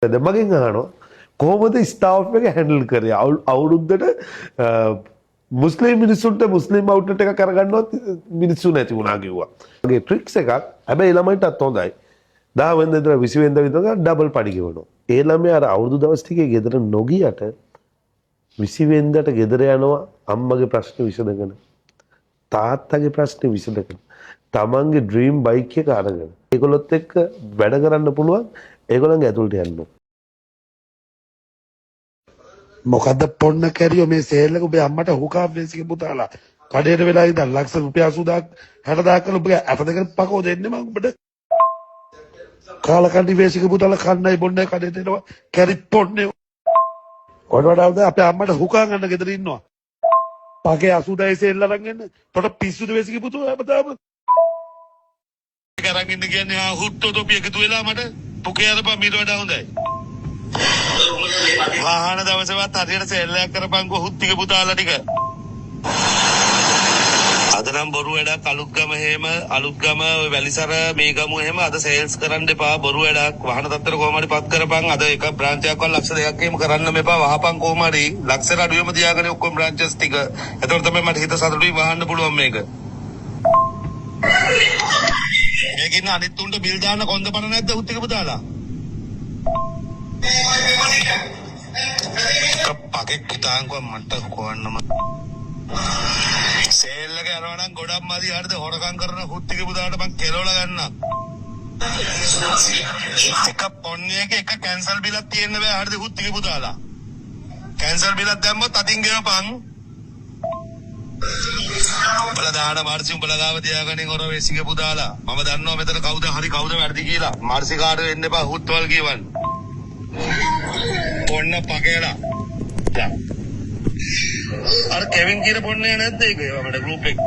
දැන් මගෙන් අහනවා කොහොමද ස්ටාෆ් එක හැන්ඩල් කරේ අවුරුද්දට මුස්ලිම් මිනිස්සුන්ට මුස්ලිම් අවුට්ලට් එකක් අරගන්නවත් මිනිස්සු නැති වුණා කිව්වා. මගේ ට්‍රික්ස් එකක් හැබැයි ළමයින්ටත් හොඳයි. 10 වෙනිදා ඉඳලා 20 වෙනිදා විතර ඩබල් පඩි ගෙවනවා. ඒ ළමයා අර අවුරුදු දවස් ටිකේ ගෙදර නොගියට 20 වෙනිදාට ගෙදර යනවා අම්මගේ ප්‍රශ්න විසඳගෙන තාත්තගේ ප්‍රශ්න විසඳගෙන තමන්ගේ ඩ්‍රීම් බයික් එක අරගෙන ඒගොල්ලොත් එක්ක වැඩ කරන්න පුළුවන් ඒගොල්ලන්ගේ ඇතුළට යන්න. මොකද්ද පොන්න කැරියෝ මේ සේල් එක ඔබේ අම්මට හුකා වේසික පුතාලා කඩේට වෙලා ඉඳන් ලක්ෂ රුපියල් 80000ක් 60000ක් කරලා ඔබගේ ඇට දෙක පකෝ දෙන්නේ මං ඔබට කාලකන්ණි වේසික පුතාලා කන්නයි බොන්නයි කඩේට එනවා කැරි පොන්නේ ඔයාලට වඩා හොඳයි අපේ අම්මට හුකා ගන්න ගෙදර ඉන්නවා පකේ 80000 සේල් අරන් එන්න තොට පිස්සුද වේසික පුතෝ හැමදාම අරන් ඉන්න කියන්නේ ආ හුට්ටෝ තොපි එකතු වෙලා මට පුකේ අරපන් මීට වඩා හොඳයි. වාහන දවසවත් හරියට සේල් එකක් කරපන්කෝ හුත්තික පුතාලා ටික. අද නම් බොරු වැඩක් අලුත්ගම එහෙම අලුත්ගම ඔය වැලිසර මේ ගම එහෙම අද සේල්ස් කරන්න එපා බොරු වැඩක් වහන තත්තර කොහොම හරි පත් කරපන් අද එක බ්‍රාන්ච් එකක්වත් ලක්ෂ දෙකක් එහෙම කරන්න එපා වහපන් කොහොම හරි ලක්ෂයට අඩුවෙම තියාගෙන ඔක්කොම බ්‍රාන්චස් ටික. එතකොට තමයි මට හිත සතුටුයි වහන්න පුළුවන් මේක. මේක ඉන්න අනිත් උන්ට බිල් දාන්න කොන්ද පණ නැද්ද හුත්තික පුතාලා? පකෙක් හිතාංගුවා මට කොවන්නම සේල් එක යනවා නම් ගොඩක් මදි හරිද හොරකම් කරන හුත්තික පුතාට මං කෙලවලා ගන්නම්. එක පොන්නේ එක එක කැන්සල් බිලක් තියෙන්න බෑ හරිද හුත්තික පුතාලා. කැන්සල් බිලක් දැම්මොත් අතින් ගෙවපන්. උඹලා දාන මාර්සි උඹලා ගාව තියාගනින් හොර වෙසික පුතාලා. මම දන්නවා මෙතන කවුද හරි කවුද වැරදි කියලා. මාර්සි කාඩ් වෙන්න එපා හුත්වල් කියවන්න. පොන්න පකේලා. අර කෙවින් කියන පොන්නේ නැද්ද ඒක ඒවා මට ගෲප් එක.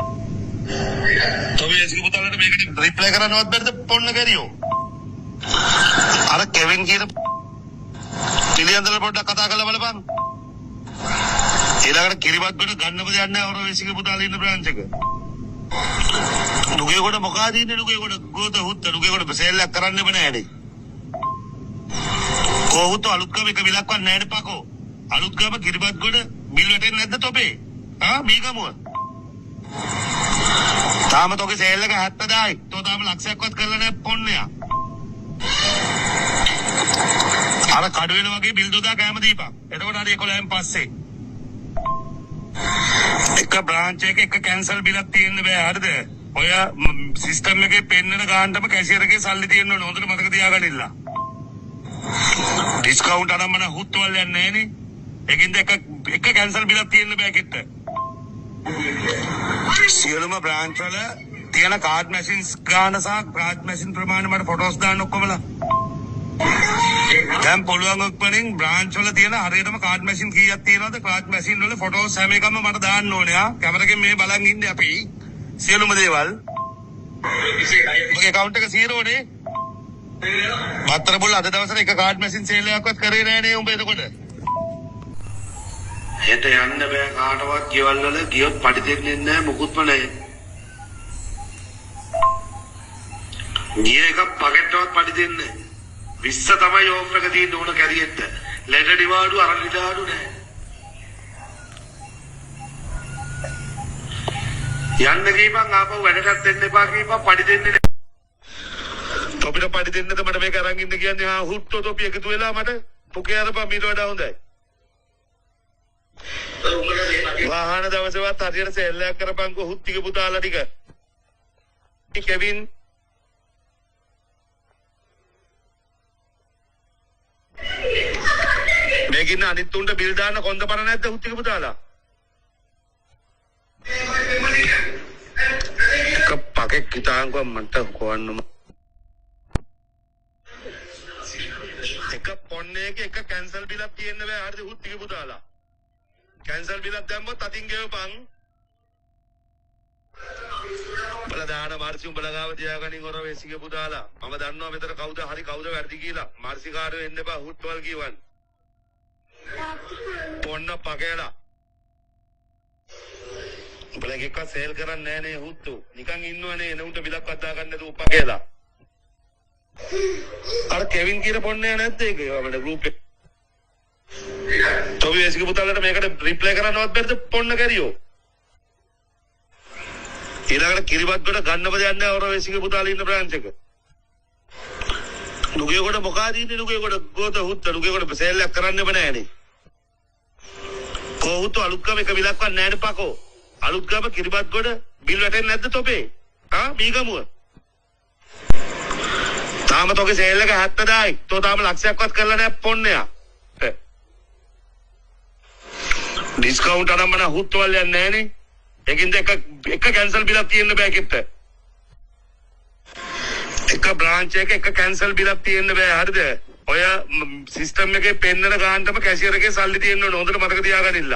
තොපි වෙසික පුතාලට මේකට රිප්ලයි කරන්නවත් බැරිද පොන්න කැරියෝ. අර කෙවින් කියන පිළියන්දල පොඩ්ඩක් කතා කරලා බලපන්. ඊළඟට කිරිබත් ගොඩ ගන්නම දෙයක් නැහැ හොර වෙසික පුතාලා ඉන්න බ්‍රාන්ච් එක. නුගේ ගොඩ මොකාද ඉන්නේ නුගේ ගොඩ ගෝත හුත්ත නුගේ ගොඩ සේල් එකක් කරන්නෙම නෑනේ. කොහොමද අලුත්ගම එක බිලක්වත් නෑනේ පකෝ. අලුත්ගම කිරිබත් ගොඩ බිල් වැටෙන්නේ නැද්ද තොපේ? ආ මීගමුව. තාම තෝගේ සේල් එක 70000යි. තෝ තාම ලක්ෂයක්වත් කරලා නෑ පොන්නයා. අර කඩුවෙල වගේ බිල් දොදා කෑම දීපන්. එතකොට හරි 11න් පස්සේ. එක බ්‍රාන්ච් එක එක කැන්සල් බිලක් තියෙන්න බෑ හරිද? ඔය සිස්ටම් එකේ පෙන්නන ගානටම කැෂියර් එකේ සල්ලි තියෙන්න ඕනේ. හොඳට මතක තියාගන්න ඉල්ලා. ඩිස්කවුන්ට් අනම්මන හුත්වල් යන්නේ නෑනේ. ඒකින්ද එක එක කැන්සල් බිලක් තියෙන්න බෑ කිට්ට. සියලුම බ්‍රාන්ච් වල තියෙන කාඩ් මැෂින්ස් ගාන සහ කාඩ් මැෂින් ප්‍රමාණය මට ෆොටෝස් දාන්න ඔක්කොමලා. දැන් පුළුවන් ඔක්කොමෙන් බ්‍රාන්ච් වල තියෙන හරියටම කාඩ් මැෂින් කීයක් තියෙනවද කාඩ් මැෂින් වල ෆොටෝස් හැම එකම මට දාන්න ඕනේ ආ කැමරා එකෙන් මේ බලන් ඉන්නේ අපි සියලුම දේවල්. මගේ ඇකවුන්ට් එක සීරෝ නේ. බත්තර බොල්ල අද දවසට එක කාඩ් මැෂින් සේල් එකක්වත් කරේ නෑ නේ උඹ එතකොට. හෙට යන්න බෑ කාටවත් ගෙවල් වල ගියොත් පඩි දෙන්නේ නෑ මොකුත්ම නෑ. ගිය එක පකෙට්ටවත් පඩි දෙන්නේ නෑ. 20 තමයි ඕෆ් එක තියෙන්න ඕන කැරියෙන්ට. ලෙඩ නිවාඩු අර නිවාඩු නෑ. යන්න කීපන් ආපහු වැඩටත් එන්න එපා කීපන් පඩි දෙන්නේ නෑ. තොපිට පඩි දෙන්නද මට මේක අරන් ඉන්න කියන්නේ ආ හුට්ටෝ තොපි එකතු වෙලා මට පුකේ අරපන් මීට වඩා හොඳයි. වාහන දවසවත් හරියට සේල් එකක් කරපන්කෝ හුත්තික පුතාලා ටික. කෙවින් මේක ඉන්න අනිත් උන්ට බිල් දාන්න කොන්ද පණ නැද්ද හුත්තික පුතාලා? එක පකෙක් හිතාංගුවා මට කොවන්නම. එක පොන්නේ එක එක කැන්සල් බිලක් තියෙන්න බෑ හරිද හුත්තික පුතාලා? කැන්සල් බිලක් දැම්මොත් අතින් ගෙවපන්. උඹලා දාන මාර්සි උඹලා ගාව තියාගනින් හොර වෙසික පුතාලා. මම දන්නවා මෙතන කවුද හරි කවුද වැරදි කියලා. මාර්සි කාරයෝ එන්න එපා හුත්වල් කියවන්න. පොන්න පකේලා. උඹලා එකක්වත් සේල් කරන්නේ නෑ නේ හුත්තු. නිකන් ඉන්නවනේ එන උන්ට බිලක්වත් දාගන්න නැතුව පකේලා. අර කෙවින් කියන පොන්නේ නැද්ද ඒක අපිට ගෲප් එක. තොපි වේසික පුතාලට මේකට රිප්ලයි කරන්නවත් බැරිද පොන්න කැරියෝ. ඊළඟට කිරිබත් ගොඩ ගන්නම දෙයක් නැහැ ඔර වේසික පුතාලා ඉන්න බ්‍රාන්ච් එක. නුගේගොඩ මොකාද ඉන්නේ නුගේගොඩ ගෝත හුත්ත නුගේගොඩ සේල් එකක් කරන්නෙම නෑනේ. කොහොත් අලුත්ගම එක විලක්වත් නෑනේ පකෝ. අලුත්ගම කිරිබත් ගොඩ බිල් වැටෙන්නේ නැද්ද තොපේ? ආ මීගමුව. තාම තෝගේ සේල් එක 70,000යි. තෝ තාම ලක්ෂයක්වත් කරලා නෑ පොන්නයා. ඩිස්කවුන්ට් අරන් හුත්තවල් යන්නේ නෑනේ. ඒකින්ද එක එක කැන්සල් බිලක් තියෙන්න බෑ කිට්ට. එක බ්‍රාන්ච් එක එක කැන්සල් බිලක් තියෙන්න බෑ හරිද? ඔය සිස්ටම් එකේ පෙන්නන ගානටම කැෂියර් එකේ සල්ලි තියෙන්න ඕන. හොඳට මතක තියාගන්න.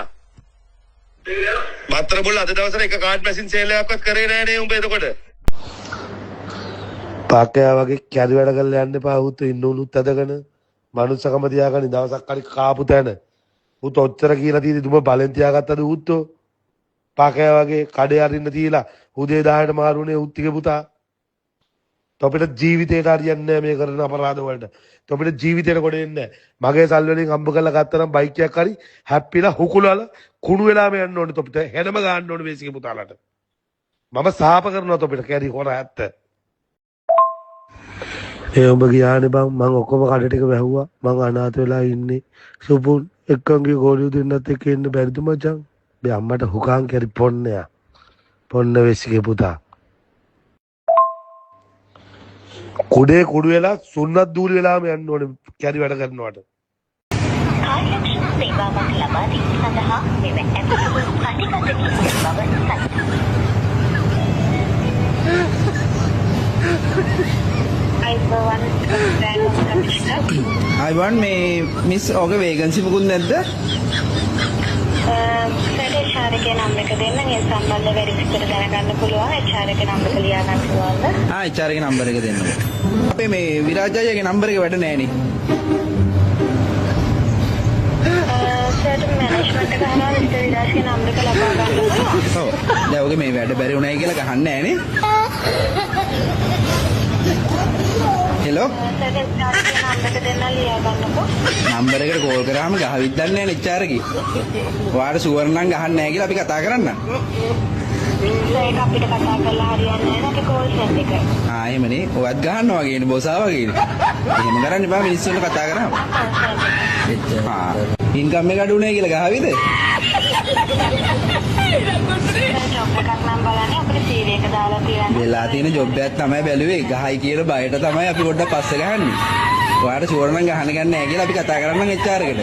බත්තර බොල්ල අද දවසට එක කාඩ් මැෂින් සේල් එකක්වත් කරේ නෑ නේ උඹ එතකොට. පාකයා වගේ කැරි වැඩ කරලා යන්න එපා. උත් ඉන්න උනුත් ඇදගෙන මනුස්සකම තියාගන්න දවසක් හරි කාපු තැන. උත් ඔච්චර කියලා තියෙදි දුම බලෙන් තියාගත්තද උත්තෝ? පාකයා වගේ කඩේ අරින්න තියලා උදේ 10ට මාරුනේ උත්තිගේ පුතා. තොපිට ජීවිතේට හරියන්නේ නැහැ මේ කරන අපරාධ වලට. තොපිට ජීවිතේට කොට එන්නේ නැහැ. මගේ සල්ලි වලින් හම්බ කරලා ගත්තා නම් බයික් එකක් හරි හැප්පිලා හුකුලලා කුණු වෙලාම යන්න ඕනේ තොපිට. හෙනම ගන්න ඕනේ මේසිගේ පුතාලට. මම සාප කරනවා තොපිට කැරි හොර ඇත්ත. ඒ උඹ ගියානේ බං මං ඔක්කොම කඩ ටික වැහුවා. මං අනාථ වෙලා ඉන්නේ. සුපුන් එක්කන් ගිය ගෝලියෝ දෙන්නත් එක්ක ඉන්න බැරිද මචං? මේ අම්මට හුකන් කැරි පොන්නයා. පොන්න වෙස්සිගේ පුතා. කුඩේ කුඩු වෙලා සුන්නත් දූලි වෙලාම යන්න ඕනේ කැරි වැඩ කරනවට. කාර්යක්ෂම සේවාවක් ලබා දීම සඳහා මෙම ඇප් පටිගත කිරීම බව සැලකේ. අයිබෝවන් බෑන්ක් කමිෂනර්. අයිබෝන් මේ මිස් ඔගේ වේකන්සි මොකුත් නැද්ද? සර් HR එකේ නම් එක දෙන්න. ඒ සම්බන්ධ වැඩි විස්තර දැනගන්න පුළුවන්. HR එකේ නම් එක ලියා ගන්න පුළුවන්ද? ආ HR එකේ නම්බර් එක දෙන්න. අපේ මේ විරාජ් අයියාගේ නම්බර් එක වැඩ නෑනේ. සර් මැනේජ්මන්ට් එක අහනවා මිස්ටර් විරාජ්ගේ නම්බර් එක ලබා ගන්න පුළුවන්. ඔව්. දැන් ඔගේ මේ වැඩ බැරි වුණයි කියලා ගහන්නේ නෑනේ. හෙලෝ සර් HR එකේ නම්බර් එක දෙන්න ලියා ගන්නකෝ. නම්බර් එකට කෝල් කරාම ගහවිත් දන්නේ නෑනේ HR එකේ. ඔයාට ෂුවර් නම් ගහන්නේ නෑ කියලා අපි කතා කරන්න. සර් ඒක අපිට කතා කරලා හරියන්නේ නෑ. අපි කෝල් සෙන්ටර් එකයි. ආ එහෙමනේ. ඔයත් ගහනවා වගේනේ බොසා වගේනේ. එහෙම කරන්න එපා මිනිස්සුන්ට කතා කරාම. ආ ඉන්කම් එක අඩු වුණේ කියලා ගහවිද? සර් ජොබ් එකක් නම් බලන්නේ අපිට CV එක දාලා තියන්න. වෙලා තියෙන ජොබ් එකක් තමයි බැලුවේ. ගහයි කියලා බයට තමයි අපි පොඩ්ඩක් පස්සේ ගහන්නේ. ඔයාට ෂුවර් නම් ගහන්න ගන්න නෑ කියලා අපි කතා කරන්නම් HR එකට.